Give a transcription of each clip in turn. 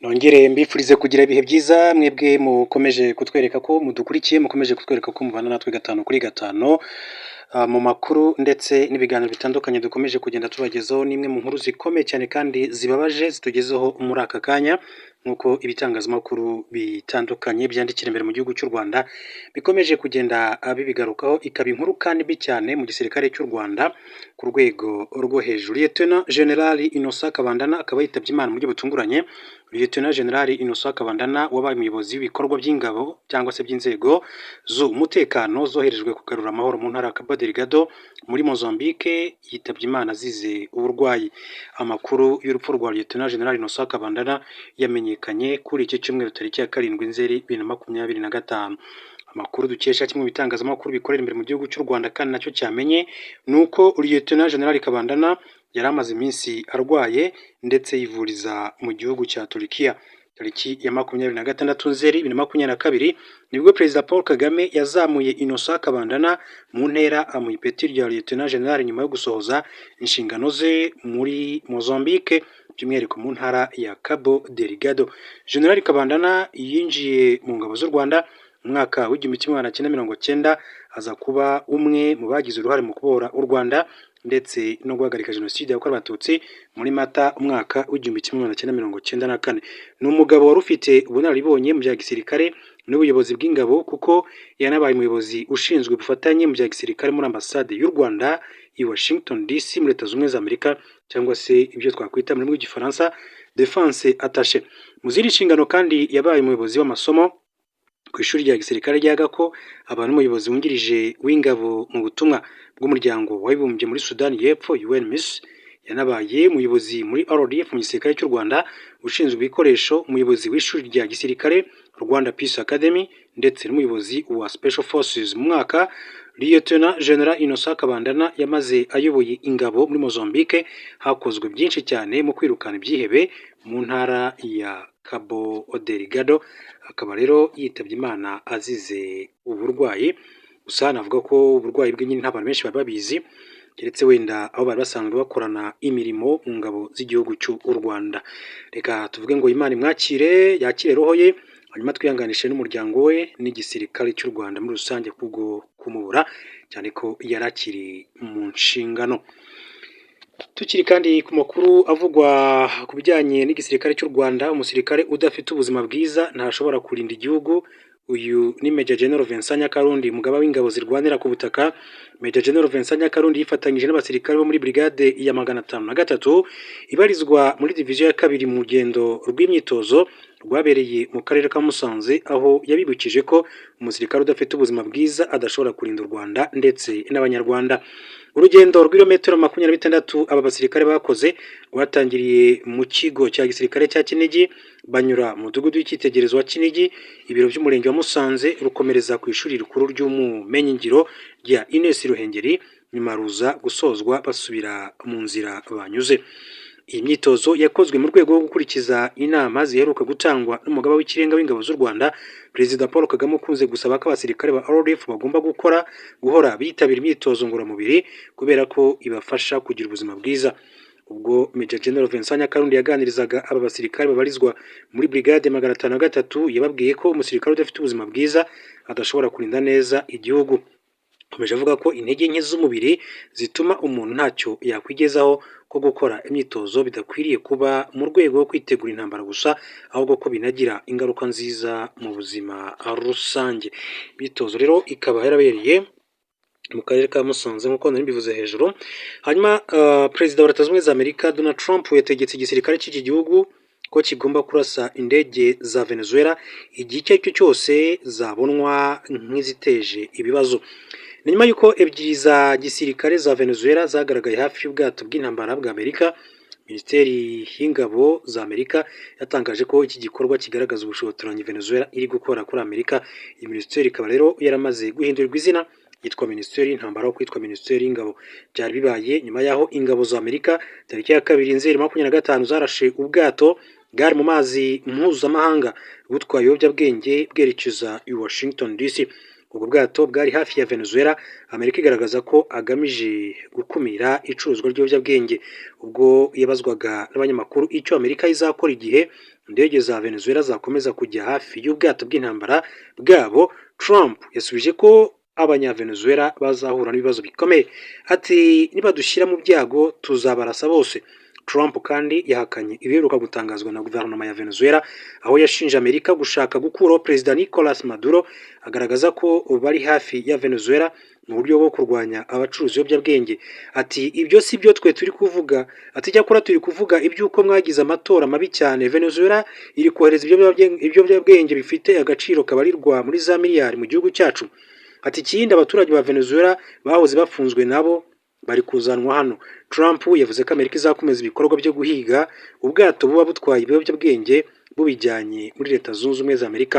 Nongere mbifurize kugira ibihe byiza, mwebwe mukomeje kutwereka ko mudukurikiye, mukomeje kutwereka ko mubana natwe gatanu kuri gatanu mu makuru ndetse n'ibiganiro bitandukanye dukomeje kugenda tubagezaho. N'imwe mu nkuru zikomeye cyane kandi zibabaje zitugezeho muri aka kanya, nk'uko ibitangazamakuru bitandukanye byandikira imbere mu gihugu cy'u Rwanda bikomeje kugenda bibigarukaho, ikaba inkuru kandi mbi cyane mu gisirikare cy'u Rwanda ku rwego rwo hejuru. Lieutenant General Innocent Kabandana akaba yitabye Imana mu buryo butunguranye. Lieutenant General Innocent Kabandana wabaye umuyobozi w'ibikorwa by'ingabo cyangwa se by'inzego z'umutekano zoherejwe kugarura amahoro mu ntara ya Cabo Delgado muri Mozambique, yitabye Imana azize uburwayi. Amakuru y'urupfu rwa Lieutenant General Innocent Kabandana yamenyekanye kuri iki cyumweru, tariki ya 7 Nzeri 2025. Amakuru dukesha kimwe mu bitangazamakuru bikorera imbere mu gihugu cy'u Rwanda kandi nacyo cyamenye, ni uko Lieutenant General Kabandana yari amaze iminsi arwaye ndetse yivuriza mu gihugu cya Turikiya. Tariki ya 26 Nzeri 2022 nibwo Perezida Paul Kagame yazamuye Innocent Kabandana mu ntera, amuha ipeti rya Lieutenant General, nyuma yo gusohoza inshingano ze muri Mozambique, by'umwihariko mu ntara ya Cabo Delgado. General Kabandana yinjiye mu ngabo z'u Rwanda mu mwaka w'1990, aza kuba umwe mu bagize uruhare mu kubohora u Rwanda ndetse no guhagarika Jenoside yakorewe Abatutsi muri Mata umwaka w'1994. Ni umugabo wari ufite ubunararibonye mu bya gisirikare n'ubuyobozi bw'ingabo, kuko yanabaye umuyobozi ushinzwe ubufatanye mu bya gisirikare muri Ambasade y'u Rwanda i Washington DC muri Leta Zunze Ubumwe za Amerika, cyangwa se ibyo twakwita mu rurimi rw'Igifaransa défense attaché. Mu zindi nshingano kandi, yabaye umuyobozi w'amasomo ku ishuri rya gisirikare rya Gako, aba n'umuyobozi wungirije w'ingabo mu butumwa bw'Umuryango w'Abibumbye muri Sudani y'Epfo, UNMISS. Yanabaye umuyobozi muri RDF mu gisirikare cy'u Rwanda ushinzwe ibikoresho, umuyobozi w'ishuri rya gisirikare Rwanda Peace Academy, ndetse n'umuyobozi wa Special Forces. Mu mwaka Lieutenant General Innocent Kabandana yamaze ayoboye ingabo muri Mozambique, hakozwe byinshi cyane mu kwirukana ibyihebe mu ntara ya Cabo Delgado. Akaba rero yitabye Imana azize uburwayi. Gusa navuga ko uburwayi bwe nyine nta bantu benshi bari babizi, keretse wenda aho bari basanzwe bakorana imirimo mu ngabo z'igihugu cy'u Rwanda. Reka tuvuge ngo Imana imwakire, yakire roho ye, hanyuma twihanganishe n'umuryango we n'igisirikare cy'u Rwanda muri rusange kubwo kumubura, cyane ko yari akiri mu nshingano. Tukiri kandi ku makuru avugwa ku bijyanye n'igisirikare cy'u Rwanda, umusirikare udafite ubuzima bwiza ntashobora kurinda igihugu. Uyu ni Major General Vincent Nyakarundi, umugaba w'ingabo zirwanira ku butaka. Major General Vincent Nyakarundi yifatanyije n'abasirikare bo muri brigade ya 503 ibarizwa muri diviziyo ya kabiri mu rugendo rw'imyitozo rwabereye mu karere ka Musanze, aho yabibukije ko umusirikare udafite ubuzima bwiza adashobora kurinda u Rwanda ndetse n'Abanyarwanda. Urugendo rw'ibirometero 26 aba basirikare bakoze rwatangiriye mu kigo cya gisirikare cya Kinigi, banyura mu mudugudu w'icyitegererezo wa Kinigi, ibiro by'umurenge wa Musanze, rukomereza ku ishuri rikuru ry'ubumenyingiro rya Ines Ruhengeri, nyuma ruza gusozwa basubira mu nzira banyuze. Iyi myitozo yakozwe mu rwego rwo gukurikiza inama ziheruka gutangwa n'umugaba w'Ikirenga w'Ingabo z'u Rwanda, Perezida Paul Kagame, ukunze gusaba ko abasirikare ba RDF bagomba gukora guhora bitabira imyitozo ngororamubiri kubera ko ibafasha kugira ubuzima bwiza. Ubwo Major General Vincent Nyakarundi yaganirizaga aba basirikare babarizwa muri brigade 503, yababwiye ko umusirikare udafite ubuzima bwiza adashobora kurinda neza igihugu. Akomeje avuga ko intege nke z'umubiri zituma umuntu ntacyo yakwigezaho, ko gukora imyitozo bidakwiriye kuba mu rwego rwo kwitegura intambara gusa, ahubwo ko binagira ingaruka nziza mu buzima rusange. Imyitozo rero ikaba yarabereye mu karere ka Musanze nk'uko nari mbivuze hejuru. Hanyuma Perezida wa Leta Zunze Ubumwe za Amerika, Donald Trump, yategetse igisirikare cy'iki gihugu ko kigomba kurasa indege za Venezuela igihe icyo ari cyo cyose zabonwa nk'iziteje ibibazo. Ni nyuma y'uko ebyiri za gisirikare za Venezuela zagaragaye hafi y'ubwato bw'intambara bwa Amerika. Minisiteri y'Ingabo za Amerika yatangaje ko iki gikorwa kigaragaza ubushotoranyi Venezuela iri gukora kuri Amerika. Iyi minisiteri ikaba rero yaramaze guhindurirwa izina, yitwa Minisiteri y'Intambara aho kwitwa Minisiteri y'Ingabo. Byari bibaye nyuma y'aho ingabo za Amerika tariki ya 2 Nzeri 25 zarashe ubwato bwari mu mazi mpuzamahanga butwaye ibiyobyabwenge bwerekeza i Washington DC. Ubwo bwato bwari hafi ya Venezuela, Amerika igaragaza ko agamije gukumira icuruzwa ry'ibiyobyabwenge. Ubwo yabazwaga n'abanyamakuru icyo Amerika izakora igihe indege za Venezuela zakomeza kujya hafi y'ubwato bw'intambara bwabo, Trump yasubije ko Abanyavenezuela bazahura n'ibibazo bikomeye. Ati: "Nibadushyira mu byago, tuzabarasa bose." Trump kandi yahakanye ibiheruka gutangazwa na guverinoma ya Venezuela, aho yashinje Amerika gushaka gukuraho Perezida Nicolas Maduro, agaragaza ko bari hafi ya Venezuela mu buryo bwo kurwanya abacuruza ibiyobyabwenge. Ati: "Ibyo si byo twe turi kuvuga." Ati: "Icyakora turi kuvuga iby'uko mwagize amatora mabi cyane. Venezuela iri kohereza ibiyobyabwenge bifite agaciro kabarirwa muri za miliyari mu gihugu cyacu." Ati: "Ikindi, abaturage ba Venezuela bahoze bafunzwe nabo bari kuzanwa hano." Trump yavuze ko Amerika izakomeza ibikorwa byo guhiga ubwato buba butwaye ibiyobyabwenge bubijyanye muri Leta Zunze Ubumwe za Amerika.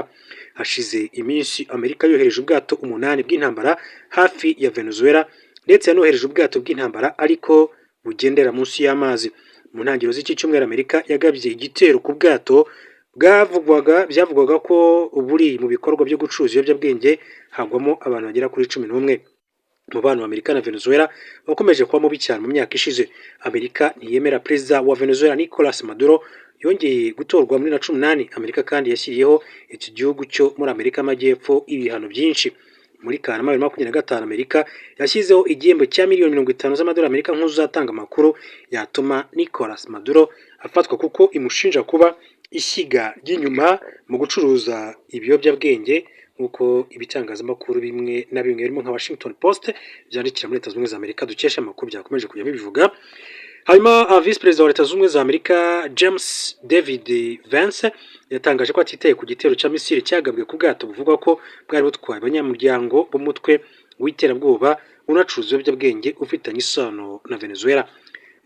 Hashize iminsi Amerika yohereje ubwato umunani bw'intambara hafi ya Venezuela, ndetse yanohereje ubwato bw'intambara ariko bugendera munsi y'amazi. Mu ntangiriro z'iki cyumweru, Amerika yagabye igitero ku bwato bwavugwaga byavugwaga ko buri mu bikorwa byo gucuruza ibiyobyabwenge, hagwamo abantu bagera kuri 11. Umubano wa Amerika na Venezuela wakomeje kuba mubi cyane mu myaka ishize. Amerika ntiyemera Perezida wa Venezuela Nicolas Maduro yongeye gutorwa muri 2018. Amerika kandi yashyiriyeho iki gihugu cyo muri Amerika y'Amajyepfo ibihano byinshi. Muri Kanama 2025, Amerika yashyizeho igihembo cya miliyoni 50 z'amadolari Amerika nk'uzatanga amakuru yatuma Nicolas Maduro afatwa, kuko imushinja kuba ishyiga ry'inyuma mu gucuruza ibiyobyabwenge, nk'uko ibitangazamakuru bimwe na bimwe birimo nka Washington Post byandikira muri Leta Zunze Ubumwe za Amerika dukesha amakuru byakomeje kujya bibivuga. Hanyuma Visi Perezida wa Leta Zunze Ubumwe za Amerika James David Vance yatangaje ko atitaye ku gitero cya misile cyagabwe ku bwato buvugwa ko bwari butwaye abanyamuryango b'umutwe w'iterabwoba unacuruza ibiyobyabwenge ufitanye isano na Venezuela.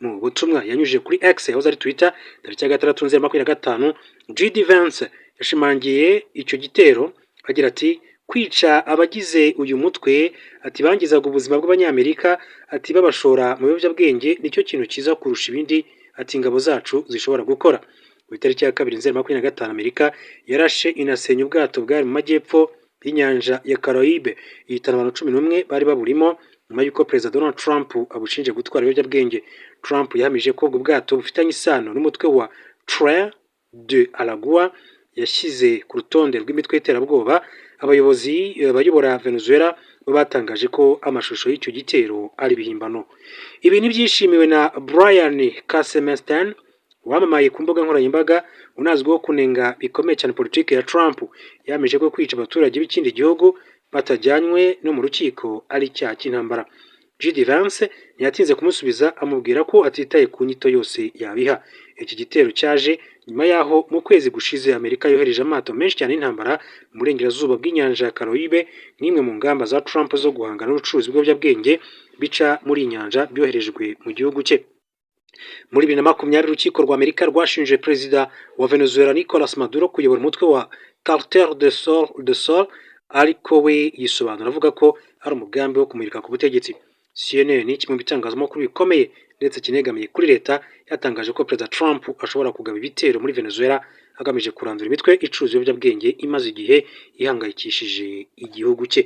Mu butumwa yanyujije kuri X yahoze ari Twitter tariki ya 6 Nzeri 25, JD Vance yashimangiye icyo gitero agira ati: "Kwica abagize uyu mutwe," ati, "bangizaga ubuzima bw'Abanyamerika," ati, "babashora mu biyobyabwenge, nicyo kintu cyiza kurusha ibindi," ati, "ingabo zacu zishobora gukora." Ku itariki ya 2 Nzeri 25, Amerika yarashe inasenya ubwato bwari mu majyepfo y'inyanja ya Caraïbe, ihitana abantu 11 bari baburimo, nyuma y'uko Perezida Donald Trump abushinje gutwara ibiyobyabwenge. Trump yahamije ko ubwo bwato bufitanye isano n'umutwe wa Tren de Aragua yashyize ku rutonde rw'imitwe y'iterabwoba. Abayobozi bayobora Venezuela bo batangaje ko amashusho y'icyo gitero ari ibihimbano. Ibi ntibyishimiwe na Brian Kasemenstein wamamaye ku mbuga nkoranyambaga, unazwiho kunenga bikomeye cyane politiki ya Trump. Yahamije ko kwica abaturage b'ikindi gihugu batajyanywe no mu rukiko ari icyaha cy'intambara. JD Vance ntiyatinze kumusubiza, amubwira ko atitaye ku nyito yose yabiha. Iki gitero cyaje nyuma y'aho mu kwezi gushize Amerika yohereje amato menshi cyane y'intambara mu burengerazuba bw'inyanja ya Caraïbe, nk'imwe mu ngamba za Trump zo guhangana n'ubucuruzi bw'ibiyobyabwenge bica muri iyi nyanja byoherejwe mu gihugu cye. Muri 2020, urukiko rwa Amerika rwashinje Perezida wa Venezuela Nicolas Maduro kuyobora umutwe wa Cartel de Sol, ariko we yisobanura avuga ko ari umugambi wo kumurika ku butegetsi. CNN, kimwe mu bitangazamakuru bikomeye ndetse kinegamiye kuri leta, yatangaje ko Perezida Trump ashobora kugaba ibitero muri Venezuela agamije kurandura imitwe icuruza ibiyobyabwenge imaze igihe ihangayikishije igihugu cye.